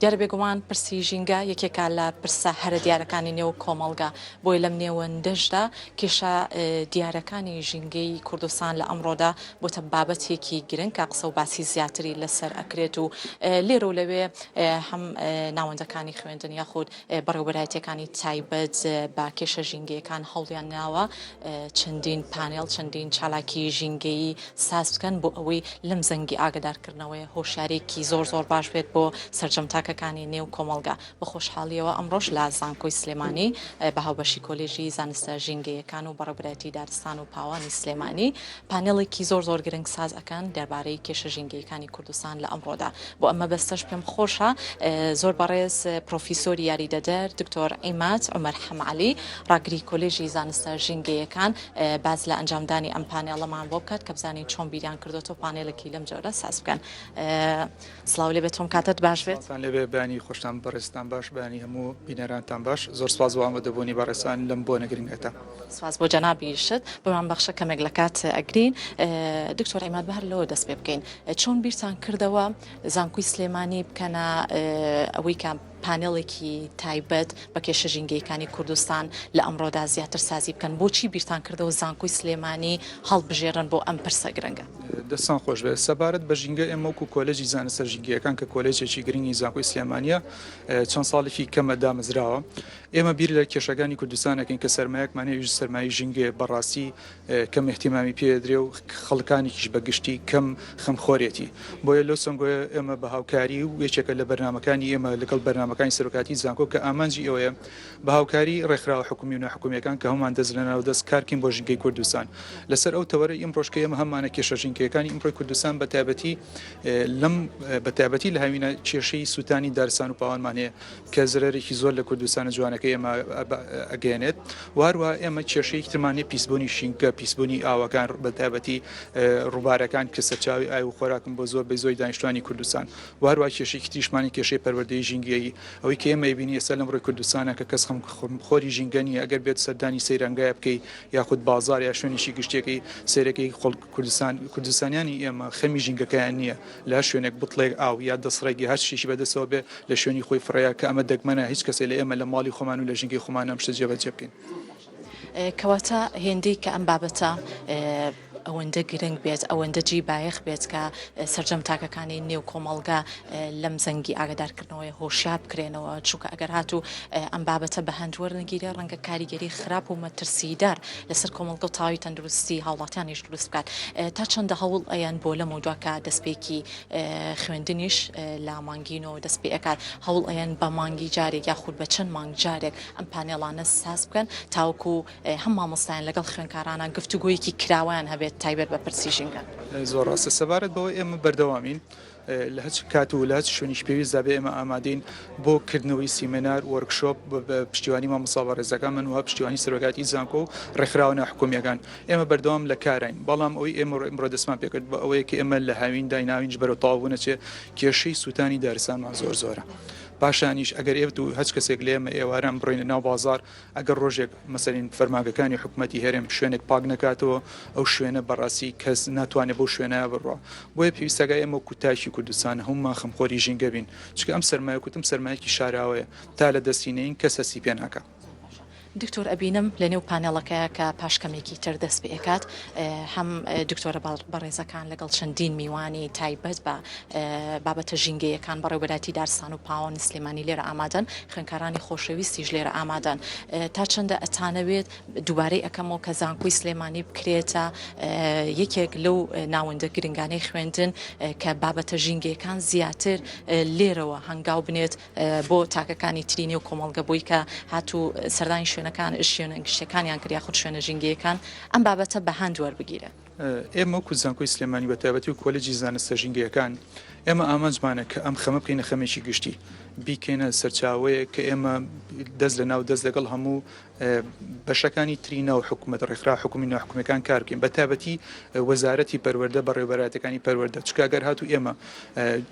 دیارە بێگومان پرسی ژینگە یەکێکە لە پرسە هەرە دیارەکانی نێو کۆمەڵگە، بۆیە لەم نێوەندەشدا کێشە دیارەکانی ژینگەی کوردستان لە ئەمڕۆدا بۆتە بابەتێکی گرنگ کە قسە و باسی زیاتری لەسەر ئەکرێت و لێرە و لەوێ هەم ناوەندەکانی خوێندن یاخود بەڕێوەبەرایەتیەکانی تایبەت بە کێشە ژینگەیەکان هەوڵیان ناوە چەندین پانێڵ چەندین چالاکی ژینگەیی ساز بکەن بۆ ئەوەی لەم زەنگی ئاگەدارکردنەوەیە هۆشیارێکی زۆر زۆر باش بێت بۆ سەرجەم تاکەکانی نێو کۆمەڵگا. بە خۆشحاڵیەوە ئەمڕۆش لە زانکۆی سلێمانی بە هاوبەشی کۆلێژی زانستە ژینگەیەکان و بەڕێوبەرایەتی دارستان و پاوانی سلێمانی پانێڵێکی زۆر زۆر گرنگ ساز ئەکەن دەربارەی کێشە ژینگەیەکانی کوردستان لە ئەمڕۆدا. بۆ ئەم مەبەستەش پێم خۆشە زۆر بەڕێز پرۆفیسۆری یاریدەدەر دکتۆر عیماد عومەر حەمەعەلی ڕاگری کۆلێژی زانستە ژینگەیەکان باس لە ئەنجامدانی ئەم پانێڵەمان بۆ بکات کە بزانین چۆن بیریان کردۆتەوە پانێلێکی لەم جۆرە ساز بکەن. سڵاو لێ بێت تۆم کاتت باش بێت. سڵاوتان لێبێ بەیانی خۆشتان بەڕێزتان باش بەیانی هەموو بینەرانتان باش زۆر سپاس بۆ ئامادەبوونی بەڕێزتان لەم بۆنە گرنگەتا. سپاس بۆ جەنابیشت بمان بەخشە کەمێک لە کات ئەگرین دکتۆر عیماد بە هەر لەوە دەست پێ بکەین چۆن بیرتان کردەوە زانکۆی سلێمانی بکەنە ئەوەی کە پانێڵێکی تایبەت بە کێشە ژینگەیەکانی کوردستان لە ئەمڕۆدا زیاتر سازی بکەن بۆچی بیرتان کردەوە زانکۆی سلێمانی هەڵبژێرن بۆ ئەم پرسە گرنگە؟ دەستان خۆش بێت. سەبارەت بە ژینگە ئێمە وەکو کۆلێجی زانستە ژینگەیەکان کە کۆلێجێکی گرنگی زانکۆی سلێمانیە چەند ساڵێکی کەمە دامەزراوە ئێمە بیر لە کێشەکانی کوردستان ئەکەین کە سەرمایەکمان هەیە ئەویش سەرمایەی ژینگەیە بەڕاستی کەم ئیهتیمامی پێ ئەدرێ و خەڵکانێکیش بە گشتی کەم خەمخۆرێتی بۆیە لەو سەنگۆیە ئێمە بە هاوکاری و یەکێکە لە بەرنامەکانی ئێمە لەگەڵ بەرنامەکانی سەرۆکایەتی زانکۆ کە ئامانجی ئەوەیە بە هاوکاری ڕێکخراوە حکومی و ناحکومییەکان کە هەموومان دەست لەناو دەست کارکەین بۆ ژینگەی کوردستان لەسەر ئەو تەوەرەی ئیمڕۆش کە ئێمە هەمانە کێشە ژینگەیەکانی ئیمڕۆی کوردستان بە تایبەتی لەم بە تایبەتی لە هاوینە کێشەی سووتانی دارستان و پاوانمان هەیە کە زەرەرێکی زۆر لە کوردستانە جوانەکەی ئێمە ئەگەیەنێت و هەروەها ئێمە کێشەیەکی ترمان هەیە پیسبوونی ژینگە پیسبوونی ئاوەکان بە تایبەتی ڕووبارەکان کە سەرچاوەی ئاو و خۆراکن بۆ زۆر بەی زۆری دانیشتوانی کوردستان و هەروەها کێشەیەکی تریشمان هەیە کێشەی پەروەردەی ژینگەیی ئەوەی کە ئێمە ئەیبینین ئێستا لەم ڕووی کوردستانە کە کەس خەمخۆری ژینگە نییە ئەگەر بێت سەردانی سەیرانگایە بکەی یاخود بازاڕ یا شوێنێکی گشتیەکەی سەیرەکەی خەڵک کوردستان کوردستانیانی ئێمە خەمی ژینگەکەیان نییە لە هەر شوێنێک بتڵێک ئاو یا دەسڕێک یا هەر شتێکی بەدەستەوە بێ لە شوێنی خۆی فڕێیە کە ئەمە دەگمەنە هیچ کەسێ لە ئێمە لە ماڵی خۆمان و لە ژینگەی خۆمان ئەم شتە جێبەجێ بکەین. کەواتە هێندەی کە ئەم بابەتە ئەوەندە گرنگ بێت، ئەوەندە جێی بایەخ بێت کە سەرجەم تاکەکانی نێو کۆمەڵگا لەم زەنگی ئاگادارکردنەوەیە هۆشیار بکرێنەوە، چونکە ئەگەر هاتوو ئەم بابەتە بە هەند وەرنەگیرێ ڕەنگە کاریگەری خراپ و مەترسیدار لەسەر کۆمەڵگە و تەواوی تەندروستی هاوڵاتیانیش دروست بکات. تا چەندە هەوڵ ئەیەن بۆ لەمەودوا کە دەستپێکی خوێندنیش لە مانگی نۆ دەست پێ ئەکات هەوڵ ئەیەن بە مانگی جارێک یاخود بە چەند مانگ جارێک ئەم پانێڵانە ساز بکەن تاوەکو هەم مامۆستایان لەگەڵ خوێندکارانە گفتوگۆیەکی کراوەیان هەبێت تایبەت بە پرسی ژینگە. زۆر ڕاستە سەبارەت بەوە ئێمە بەردەوامین لە هەچ کات و لە هەچ شوێنیش پێویستدا بێ ئێمە ئامادەین بۆ کردنەوەی سیمێنار، وۆرکشۆپ بە پشتیوانی مامۆستا بەڕێزەکانمان و پشتیوانی سەرۆکایەتی زانکۆ و ڕێکخراوە ناحکومییەکان. ئێمە بەردەوام لە کاراین، بەڵام ئەوەی ئێمە ئمڕۆ دەستمان پێکرد بە ئەوەیە کە ئێمە لە هاوینداین، هاوینیش بەرەو تەواوبوون ئەچێ، کێشەی سووتانی دارستانمان زۆر زۆرە. پاشانیش ئەگەر ئێوت و هەچ کەسێک لە ئێمە ئێواران بڕۆینە ناو بازاڕ، ئەگەر ڕۆژێک مەسەلەن فەرمانگەکانی حکومەتی هەرێم شوێنێک پاک نەکاتەوە ئەو شوێنە بەڕاستی کەس ناتوانێت بەو شوێنە بڕوا بۆیە پێویستەکە ئێمە وەکو تاکی کوردستان هەموومان خەمخۆری ژینگە بین چونکە ئەم سەرمایە کوتم سەرمایەکی شاراوەیە تا لە دەستی نەین کەس هەستی پێ ناکا. دکتۆر ئەبینم لە نێو پانێڵەکەیا کە پاش کەمێکی تر دەست پێ ئەکات هەم دکتۆرە بەڕێزەکان لەگەڵ چەندین میوانی تایبەت بە بابەتە ژینگەیەکان بەڕێوبەرایەتی دارستان و پاوەنی سلێمانی لێرە ئامادەن، خوێندکارانی خۆشەویستیش لێرە ئامادەن. تا چەندە ئەتانەوێت دووبارەی ئەکەمەوە کە زانکۆی سلێمانی بکرێتە یەکێک لەو ناوەندە گرنگانەی خوێندن کە بابەتە ژینگەیەکان زیاتر لێرەوە هەنگاو بنێت بۆ تاکەکانی تری نێو کۆمەڵگە بۆی کە هاتوو سەردانی شوێنەکان شوێنە گشتیەکانیان کرد یاخود شوێنە ژینگەیەکان ئەم بابەتە بە هەند وەربگیرێت. ئێمە وەکو زانکۆی سلێمانی بە تایبەتی و کۆلێجی زانستە ژینگەیەکان ئێمە ئامانجمانە کە ئەم خەمە بکەینە خەمێکی گشتی بیکەینە سەرچاوەیەک کە ئێمە دەست لە ناو دەست لەگەڵ هەموو بەشەکانی تری ناو حکوومەت ڕێکخرا حکومی ناحکومیەکان کار بکەین بە تایبەتی وەزارەتی پەروەردە بەڕێوبەرایەتەکانی پەروەردە چکە گەر هاتوو ئێمە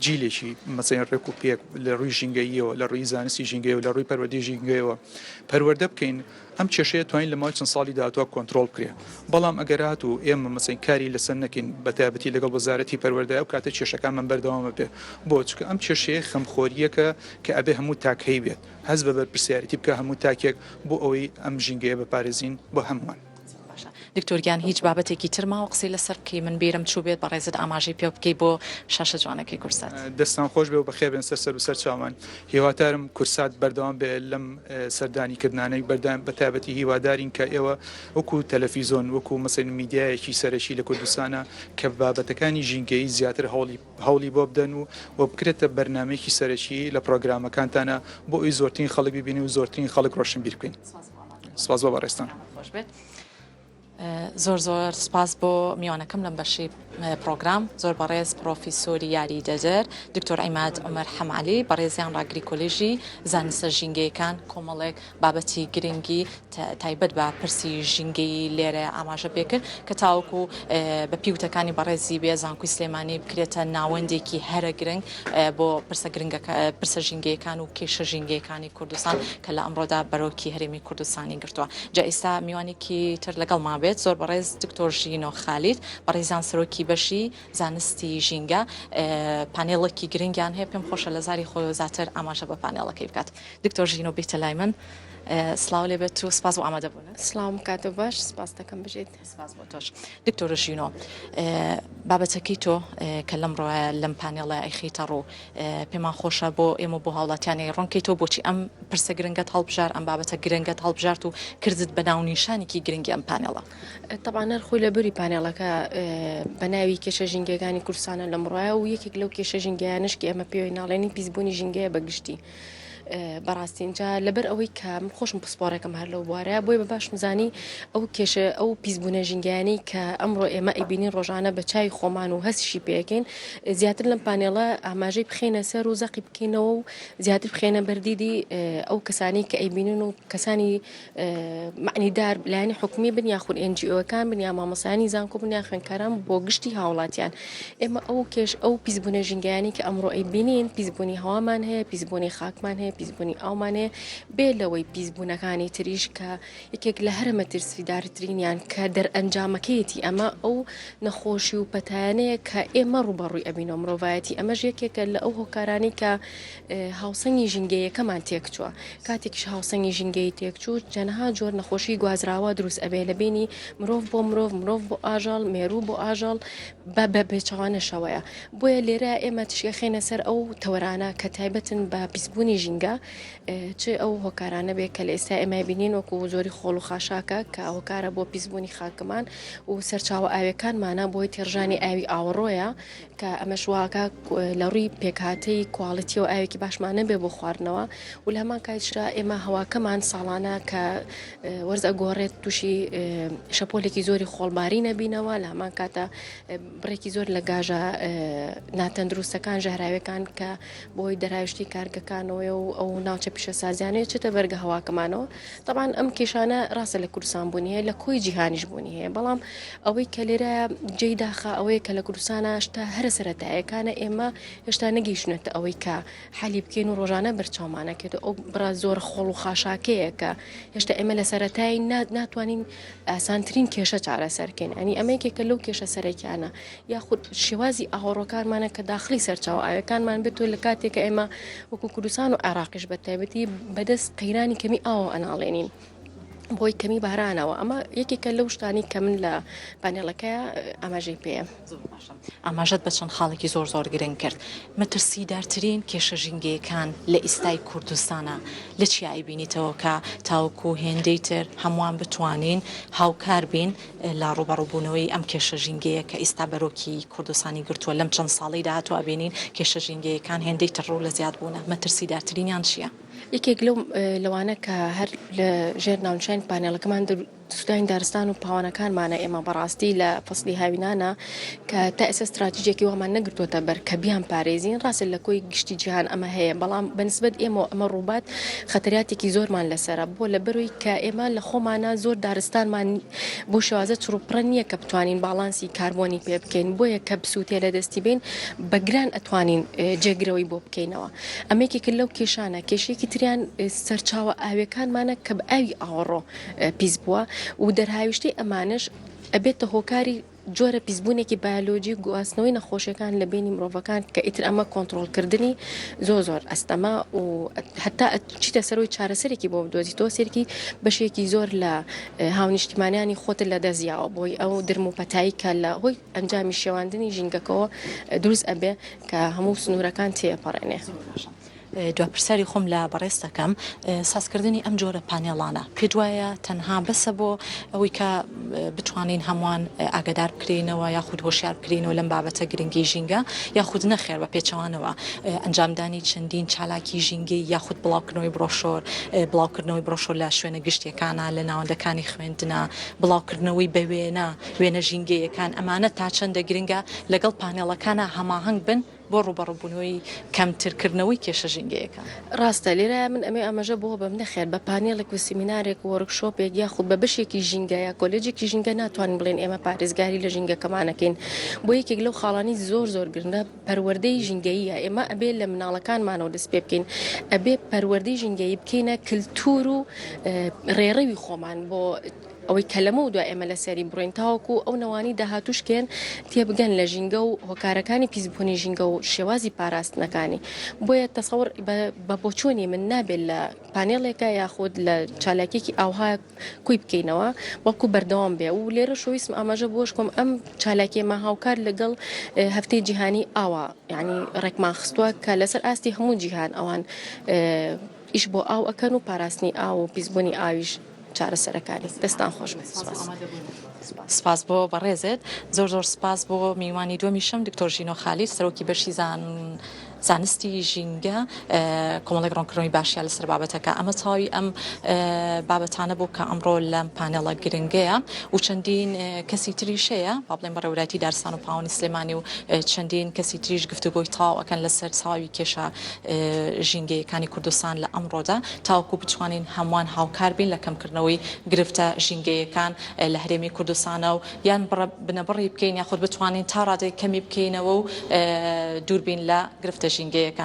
جیلێکی مەسەین ڕێک و پێک لە ڕووی ژینگەییەوە لە ڕووی زانستی ژینگەیەوە لە ڕووی پەروەردەی ژینگەیەوە پەروەردە بکەین ئەم کێشەیە توانین لە ماوەی چەند ساڵی داهاتووە کۆنترۆڵ بکرێ، بەڵام ئەگەر هاتوو ئێمە مەسەن کاری لەسەر نەکەین بە تایبەتی لەگەڵ وەزارەتی پەروەردە ئەو کاتە کێشەکانمان بەردەوام. بەردەوام ئەبێ. بۆ؟ چونکە ئەم کێشەیە خەمخۆرییەکە کە ئەبێ هەموو تاک هەیبێت. هەست بە بەرپرسیارێتی بکا هەموو تاکێک بۆ ئەوەی ئەم ژینگەیە بپارێزین بۆ هەمووان. زۆر باشە دکتۆر گیان هیچ بابەتێکی تر ماوە قسەی لەسەر بکەی من بیرم چووبێت بەڕێزت ئاماژەی پێ بکەی بۆ شاشە جوانەکەی کورسات. دەستان خۆش بێ و بەخێر بێن سەر سەر و سەر چاومان. هیواتارم کورسات بەردەوام بێ لەم سەردانی کردنانەی بەردەام بە تایبەتی هیوادارین کە ئێوە وەکو تەلەفیزۆن وەکو مەسەن میدیایەکی سەرەکی لە کوردستانە کە بابەتەکانی ژینگەیی زیاتر هەوڵی هەوڵی بۆ بدەن و و بکرێتە بەرنامەیەکی سەرەکی لە پرۆگرامەکانتانە بۆ ئەوی زۆرترین خەڵک ببینین و زۆرترین خەڵک ڕۆشنبیر بکەین. سپاس بۆ بەڕێزتان. خۆش بێت. زۆر زۆر سپاس بۆ میوانەکەم لەم بەشی پرۆگرام زۆر بەڕێز پرۆفیسۆری یاریدەدەر دکتۆر عیماد عومەر حەمعەلی بەڕێزیان ڕاگری کۆلێژی زانستە ژینگەیەکان کۆمەڵێک بابەتی گرنگی تایبەت بە پرسی ژینگەیی لێرە ئاماژە پێکرد کە تاوەکو بە پێی وتەکانی بەڕێزی بێ زانکۆی سلێمانی بکرێتە ناوەندێکی هەرە گرنگ بۆ پرسە گرنگەکە پرسە ژینگەیەکان و کێشە ژینگەیەکانی کوردستان کە لە ئەمڕۆدا بەرۆکی هەرێمی کوردستانی گرتووە جا ئیستا میوانێکی تر لەگەڵمان بێت زۆر بەڕێز دکتۆر ژینۆ خالید بەڕێزیان سەرۆکی بەشی زانستی ژینگە پانێڵێکی گرنگیان هەیە پێم خۆشە لە زاری خۆیەوە زیاتر ئاماژە بە پانێڵەکەی بکات. دکتۆر ژینۆ بیتە لای من سڵاو لێ بێت و سپاس بۆ ئامادە بوونت. سڵاوم کاتت باش سپاس دەکەم بژیت. سپاس بۆ تۆش دکتۆرە ژینۆ بابەتەکەی تۆ کە لەم ڕۆیە لەم پانێڵە ئەیخەیتە ڕوو پێمان خۆشە بۆ ئێمە بۆ هاوڵاتیانی ڕوونکەیتەوە بۆچی ئەم پرسە گرنگەت هەڵبژارد ئەم بابەتە گرنگەت هەڵبژارد و کردت بە ناونیشانێکی گرنگی ئەم پانێڵە. تەبعەن هەر خۆی لە بری پانێڵەکە بە ناوی کێشە ژینگەکانی کوردستانە لەمڕایە و یەکێک لەو کێشە ژینگەیانش کە ئێمە پێوەی ناڵێنین پیسبوونی ژینگەیە بە گشتی. بەڕاستی اینجا لەبەر ئەوەی کە من خۆشم پسپۆڕێکم هەر لەو بوارە بۆیە بە باشم زانی ئەو کێشە ئەو پیسبوونە ژینگەیانەی کە ئەمڕۆ ئێمە ئەیبینین ڕۆژانە بە چاوی خۆمان و هەستیشی پێەکەین زیاتر لەم پانێڵە ئاماژەی بخەینە سەر و زەقی بکەینەوە و زیاتر بخێنە بەردیدی ئەو کەسانی کە ئەیبینن و کەسانی مەعنیدار لایەنی حکومی بن یاخود NGO ەکان بن یا مامۆستایانی زانکۆ بن یا خوێندکاران بۆ گشتی هاوڵاتیان ئێمە ئەو کێش ئەو پیسبوونە ژینگەیانی کە ئەمڕۆ ئەیبینین پیسبوونی هەوامان هەیە پیسبوونی خاکمان هەیە پیسبوونی ئاومان هەیە بێ لەوەی پیسبوونەکانی تریش کە یەکێک لە هەرە مەترسیدارترینیان کە دەرئەنجامەکەیەتی ئەمە ئەو نەخۆشی و پەتایانەیە کە ئێمە ڕووبەڕووی ئەبینەوە مرۆڤایەتی ئەمەش یەکێکە لە ئەو هۆکارانەی کە هاوسەنگی ژینگەیەکەمان تێکچووە، کاتێکیش هاوسەنگی ژینگەیی تێکچوو چەنەها جۆر نەخۆشی گوازراوە دروست ئەبێ لە بینی مرۆڤ بۆ مرۆڤ، مرۆڤ بۆ ئاژەڵ، مێروو بۆ ئاژەڵ بە بە پێچەوانەشەوەیە. بۆیە لێرە ئێمە تیشک ئەخەینە سەر ئەو تەوەرانە کە تایبەتن بە پیسبوونی ژینگە، چ ئەو هۆکارانە بێ کە لە ئێستا ئێمە بینین وەکو زۆری خۆڵ و خاشاکە کە هۆکارە بۆ پیسبوونی خاکمان و سەرچاوە ئاویەکانمانە بۆی تێڕژانی ئاوی ئاوەڕۆیە کە ئەمەش واکا لە ڕووی پێکهاتەی کواڵیتیەوە ئاوێکی باشمان نەبێ بۆ خواردنەوە و لە هەمان کاتیشدا ئێمە هەواکەمان ساڵانە کە وەرز ئەگۆڕێت تووشی شەپۆلێکی زۆری خۆڵباری نەبینەوە لە هەمان کاتە بڕێکی زۆر لە گاژە ناتەندروستەکان ژەهراویەکان کە بۆی دەراویشتی کارگەکانەوەی و ئەو ناوچە پیشەسازیانەیە چێتە بەرگە هەواکەمانەوە تەبعەن ئەم کێشانە ڕاستە لە کوردستان بوونی هەیە لە کۆی جیهانیش بوونی هەیە بەڵام ئەوەی کە لێرە جێی داخە ئەوەیە کە لە کوردستانە شتا هەرە سەرەتایەکانە ئێمە هێشتا نەگەیشتونەتە ئەوەی کە حەلی بکەین و ڕۆژانە بەرچاومانەکێت و ئەو بڕە زۆر خۆڵ و خاشاکەیە کە هێشتا ئێمە لە سەرەتای ناتوانین ئاسانترین کێشە چارەسەرکەین ئەنی ئەمە یەکێکە لەو کێشە سەرەکیانە یاخود شێوازی ئاوەڕۆکانمانە کە داخلی سەرچاوە ئاوەکانمان بێت و لە کاتێک کە ئێمە وەکو کوردستان و عێراقیش بە تایبەتی بەدەست قەیرانی کەمی ئاوە ئەناڵێنین بۆی کەمی بارانەوە ئەمە یەکێکە لەو شتانی کە من لە پانێڵەکە ئاماژەی پێیە. ئاماژەت بە چەند خاڵێکی زۆر زۆر گرنگ کرد. مەترسیدارترین کێشە ژینگەیەکان لە ئیستای کوردستانا لە چیا ئەیبینیتەوە کە تاوەکو هێندەی تر هەمووان بتوانین هاوکار بین لە ڕووبەڕووبوونەوەی ئەم کێشە ژینگەیە کە ئیستا بەرۆکی کوردستانی گرتووە لەم چەند ساڵەی داهاتوو ئەبینین کێشە ژینگەیەکان هێندەی تر ڕوو لە زیاد بوونە مەترسیدارترینیان چییە؟ یەکێک لەو لەوانە کە هەر لە ژێر ناونیشانی پانێڵەکەمان سوتانی دارستان و پاوانەکانمانە ئێمە بەڕاستی لە فەسلی هاوینانە کە تا ئێستا ستراتیژێکی وامان نەگرتووەتە بەر کە بیان پارێزین ڕاستە لە کۆی گشتی جیهان ئەمە هەیە بەڵام بەنسبەت ئێمەوە ئەمە ڕووبات خەتەریاتێکی زۆرمان لەسەرە بۆ لەبەرەوەی کە ئێمە لە خۆمانە زۆر دارستانمان بۆ شێوازە چڕوپڕە نییە کە بتوانین باڵانسی کاربۆنی پێ بکەین بۆیە کە بسووتێ لە دەستی بین بە گران ئەتوانین جێگرەوەی بۆ بکەینەوە ئەمە یەکێکە لەو کێشانە کێشەیەکی تریان سەرچاوە ئاویەکانمانە کە بە ئاوی ئاوەڕۆ پیس بووە و دەرهاویشتەی ئەمانەش ئەبێتە هۆکاری. جۆرە پیسبوونێکی بایۆلۆجی گواستنەوەی نەخۆشیەکان لە بینی مرۆڤەکان کە ئیتر ئەمە کۆنتڕۆڵکردنی زۆر زۆر ئەستەمە و هەتا چیتە سەرەوەی چارەسەرێکی بۆ بدۆزیتەوە سێرکی بەشێکی زۆر لە هاونیشتیمانیانی خۆتت لە دەست یاوە بۆی ئەو درم و پەتایی کە لە هۆی ئەنجامی شێواندنی ژینگەکەوە دروست ئەبێ کە هەموو سنوورەکان تێپەڕێنێ. دوا پرسیاری خۆم لە بەڕێزت دەکەم، سازکردنی ئەم جۆرە پانێڵانە پێت وایە تەنها بەسە بۆ ئەوەی کە بتوانین هەمووان ئاگادار بکرێینەوە یاخود هۆشیار بکرێینەوە لەم بابەتە گرنگەی ژینگە یاخود نەخێر بە پێچەوانەوە ئەنجامدانی چەندین چالاکی ژینگەی یاخود بڵاوکردنەوەی بڕۆشۆر بڵاوکردنەوەی بڕۆشۆر لە شوێنە گشتیەکانە لە ناوەندەکانی خوێندنە بڵاوکردنەوەی بە وێنە وێنە ژینگەیەکان ئەمانە تا چەندە گرنگە لەگەڵ پانێڵەکانە هەماهەنگ بن بۆ ڕووبەڕووبوونەوەی کەمترکردنەوەی کێشە ژینگەیەکان. ڕاستە، لێرەیا من ئەمەوێ ئاماژە بەوە بەم، نەخێر بە پانێڵێک و سیمینارێک و وۆرکشۆپێک یاخود بە بەشێکی ژینگە یا کۆلێجێکی ژینگە ناتوانین بڵێین ئێمە پارێزگاری لە ژینگەکەمان ئەکەین. بۆ یەکێک لەو خاڵانەی زۆر زۆر گرنگە پەروەردەی ژینگەییە، ئێمە ئەبێ لە مناڵەکانمانەوە دەست پێ بکەین، ئەبێ پەروەردەی ژینگەیی بکەینە کلتور و ڕێڕەوی خۆمان بۆ ئەوەی کە لەمەو دوا ئێمە لەسەری بڕۆین تاوەکو ئەو نەوانی داهاتووش کێن تێبگەن لە ژینگە و هۆکارەکانی پیسبوونی ژینگە و شێوازی پاراستنەکانی بۆیە تەسەور بە بۆچوونی من نابێت لە پانێڵێکە یاخود لە چالاکیەکی ئاوها کوی بکەینەوە بەڵکو بەردەوام بێ و لێرە شۆویستم ئاماژە بۆش کۆم ئەم چالاکیەمە هاوکار لەگەڵ هەفتەی جیهانی ئاوا یعنی ڕێکمان خستووە کە لەسەر ئاستی هەموو جیهان ئەوان ئیش بۆ ئاو ئەکەن و پاراستنی ئاو و پیسبوونی ئاویش چارەسەرەکانی. دەستان خۆش بێت. سپاس. سپاس بۆ بەڕێزت. زۆر زۆر سپاس بۆ میوانی دووەمیشم دکتۆر ژینۆ خالید سەرۆکی بەشی زانستی ژینگە کۆمەڵێک ڕوونکردنەوەی باشیان لەسەر بابەتەکە ئەمە تەواوی ئەم بابەتانە بوو کە ئەمڕۆ لەم پانێڵە گرنگەیە و چەندین کەسی تریش هەیە با بڵێن بەڕێوەبەرایەتی دارستان و پاوانی سلێمانی و چەندین کەسی تریش گفتوگۆی تەواو ئەکەن لەسەر تەواوی کێشە ژینگەیەکانی کوردستان لە ئەمڕۆدا تاوەکو بتوانین هەمووان هاوکار بین لە کەمکردنەوەی گرفتە ژینگەیەکان لە هەرێمی کوردستانە و یان بنەبڕی بکەین یاخود بتوانین تا ڕادەیەک کەمی بکەینەوە و دووربین لە گرفتە ژینگەیەکان.